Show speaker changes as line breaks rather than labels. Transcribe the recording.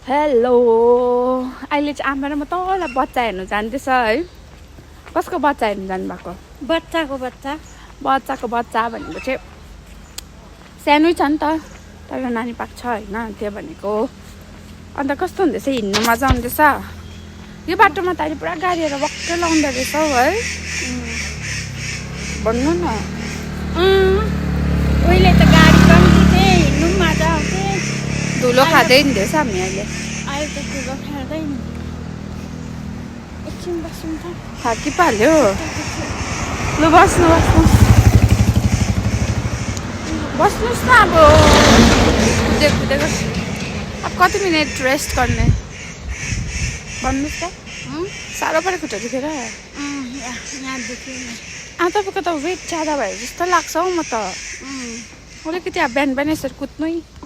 hello अहिले चाहिँ आमा र म तल बच्चा हेर्नु जाँदैछ है कसको बच्चा हेर्नु जानुभएको
बच्चाको बच्चा
बच्चाको बच्चा भनेको चाहिँ सानै छ नि त तर नानी पाएको छ होइन त्यो भनेको अन्त कस्तो हुँदैछ हिँड्नु मजा आउँदैछ यो बाटोमा त अहिले पुरा गाडीहरू वक्कै लाउँदो रहेछ हौ है भन्नु न
उहिले त गाडी कम्ती थिए हिँड्नु पनि मजा आउँथ्यो
धुलो खाँदै हिँड्दैछ हामी अहिले
अहिले त ठुलो खाँदैन एकछिन बस्नु त
थाकी पाल्यो लु बस्नु बस्नु बस्नुहोस् न अब कुदेको कुदेको अब कति मिनट रेस्ट गर्ने भन्नुहोस् त साह्रो पऱ्यो खुट्टा दुखेर
यहाँ दुख्यो नि
तपाईँको त वेट ज्यादा भयो जस्तो लाग्छ हौ म त अलिकति अब बिहान बिहान यसरी कुद्नु